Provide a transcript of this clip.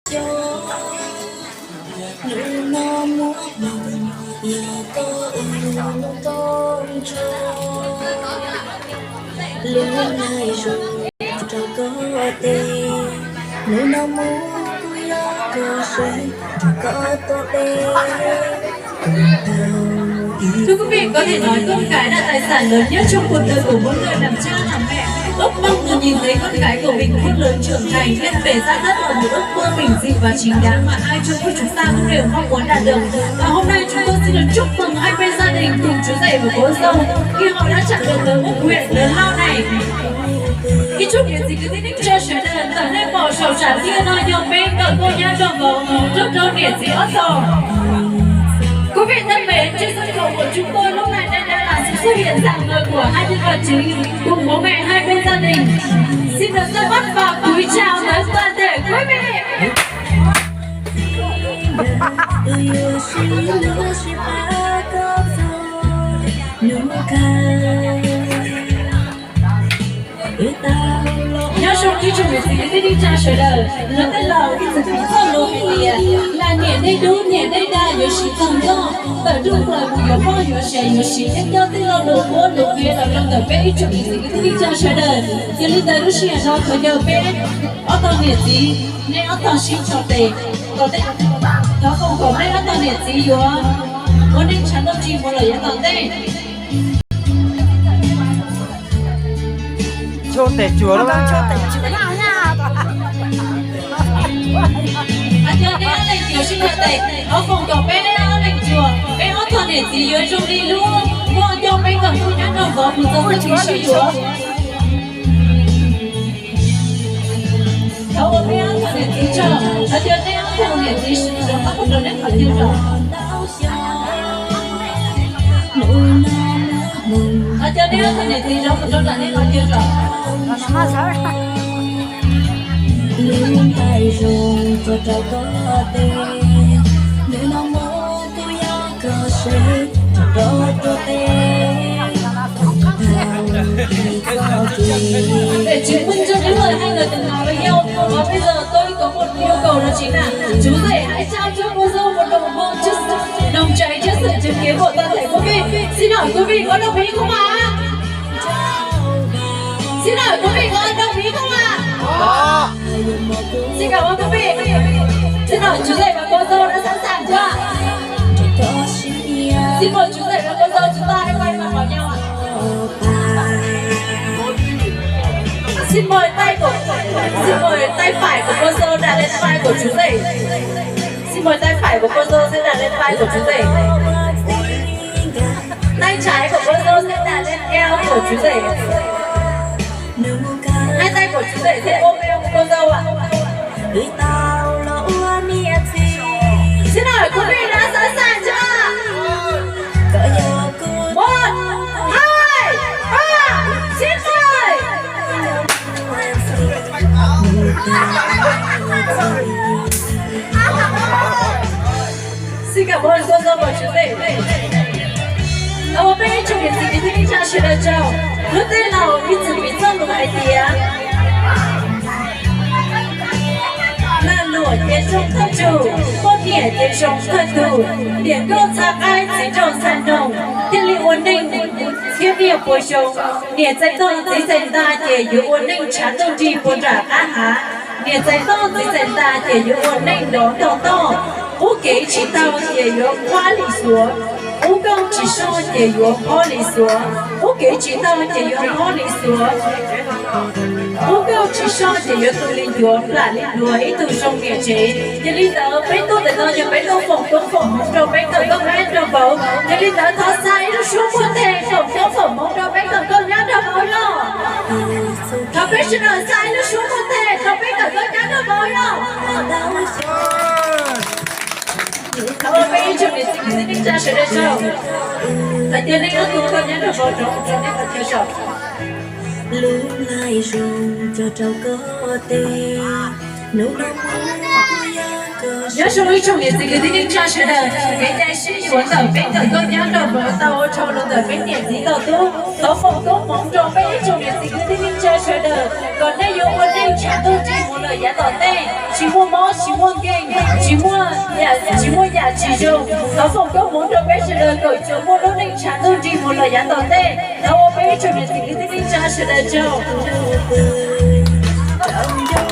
Hnub no muaj hmoo, yog koj ua lub nkauj ntsoo, lub nai zoo rau koj tes. Hnub no muaj kuv yog koj sawv, rau koj tuaj peb. Thưa quý vị, có thể nói con cái là tài sản lớn nhất trong cuộc đời của mỗi người làm cha làm mẹ. Ước mong được nhìn thấy con cái của mình khôn lớn trưởng thành, biết về xã tắc và một ước mơ bình dị và chính đáng mà ai trong chúng ta cũng đều mong muốn đạt được. Và hôm nay chúng tôi xin được chúc mừng hai bên gia đình cùng chú rể và cô dâu khi họ đã chạm được tới một nguyện lớn lao này. Kính chúc niềm tin kính chúc cho sawv daws tau nej pom saum sam thiaj no yog peb nkawm nkauj nyab nraug vauv nrog rau niam txiv ob tog. Quý vị thân mến, trên sân khấu của chúng tôi lúc này đây đã là sự xuất hiện rạng ngời của hai nhân vật chính cùng bố mẹ hai bên gia đình. Xin được ra mắt và cúi chào tới toàn thể quý vị. Nyob zoo ib tsoom niam txiv kwv tij neej tsa sawv daws, luag tej laus ib txwm piv txoj lus hais tias, lam niam dej dub niam dej dag yuav siv txog nyob, tawm rooj plaws mus yuav poj yuav sev yuav siv tej coj tej lo lus qhuab lus qhia los rau ntawm peb ib tsoom niam txiv kwv tij neej tsa sawv daws. Yog li ntawd lub sij hawm no thov caw peb ob tog niam txiv, nej ob tog sib tso tes, kom, thov foom kom nej ob tog niam txiv yuav ua neej tshav ntuj nrig mus lawm yav tom ntej. Hais tias nej ob leeg yuav sib tso tes, thov foom kom peb ob leeg tsuas, peb ob tog niam txiv yuav zoo li lub nkauj nco peb nkawm nkauj nyab nraug vauv mus txog txoj kev sib yuav. Thov ua peb ob tog niam txiv tso, thov caw nej ob tug niam txiv sawv rov qab mus rau nej qhov chaw tso. Thov caw nej ob tug niam txiv rov mus rau nram nej qhov chaw tso. Để chứng minh cho những lời hai người từng nói với nhau, và bây giờ tôi có một nhu cầu đó chính là chú rể hãy trao cho cô dâu một nụ hôn trước sự, nồng cháy trước sự chứng kiến của toàn thể quý vị. Xin hỏi quý vị có đồng ý không ạ? Xin hỏi quý vị có đồng ý không ạ? Xin cảm ơn quý vị. Xin hỏi chú rể và cô dâu đã sẵn sàng chưa ạ? Xin mời chú rể và cô dâu chúng ta hãy quay mặt vào nhau ạ. Xin mời tay của, xin mời tay phải của cô dâu đặt lên vai của chú rể. Xin mời tay phải của cô dâu sẽ đặt lên vai của chú rể. Tay trái của cô dâu sẽ đặt lên eo của chú rể. Hai tay của chú rể sẽ ôm eo của cô dâu ạ. Xin hỏi quý vị đã sẵn sàng chưa? Một, hai, ba, xin mời. Xin cảm ơn cô dâu và chú rể. Ua peb ib tsoom niam txiv kwv tij neej tsa sawv daws tsaug. Luag tej laus ib txwm piv txoj lus hais tias, lag luam ces zoo thawj tsum, poj niam ces zoo thawj tug, niam nkauj txha qaib txiv nraug txha noog, thiaj li ua neej thiab niaj puas xyoo. Niam txais tog txiv txais nta ces yuav ua neej tshav ntuj nrig puas nram qab hav. Niam txais tog txiv txais nta ces yuav ua neej nrov ntog toj. Qub kev tsis tau ces yuav phob lis xuav, qub nkauj tsis soj ces yuav phob lis xuav, qub kev tsis tau ces yuav phob lis xuav, qub nkauj tsis soj ces yuav tu li ncuav plam li npluag ib tug zoo niam tsev. Yog li ntawd peb tuaj ntawm no yog peb tuaj foom koob foom hmoov rau peb nkawm nkauj nyab nraug vauv. Yog li ntawd thov xa ib lub suab muaj tes foom koob foom hmoov rau peb nkawm nkauj nyab nraug vauv los. Thov peb sawv daws xa ib lub suab muaj tes rau peb nkawm nkauj nyab nraug vauv los. Thov ua peb ib tsoom niam txiv kwv tij neej tsa sawv daws tsaug. Thov caw nej ob tug nkauj nyab nraug vauv rov mus rau nej qhov chaw tso. Lub nai zoo cog rau koj tes, hnub no muaj Nyob zoo ib tsoom niam txiv kwv tij neej tsa sawv daws, kev cai sib yuav ntawm peb ntawm koj nyab nrog vauv tau ua dhau los ntawm peb niam txiv toj tub. Thov foom koob hmoov rau peb ib tsoom niam txiv kwv tij neej tsa sawv daws kom nej yuav ua neej tshav ntuj nrig mus lawm yav tom ntej, tsis muaj mob tsis muaj nkeeg, tsis muaj yam tsis zoo. Thov foom koob hmoov rau peb sawv daws kom tsuas muaj lub neej tshav ntuj nrig mus lawm yav tom ntej. Thov ua peb ib tsoom niam txiv kwv tij neej tsa sawv daws tsaug.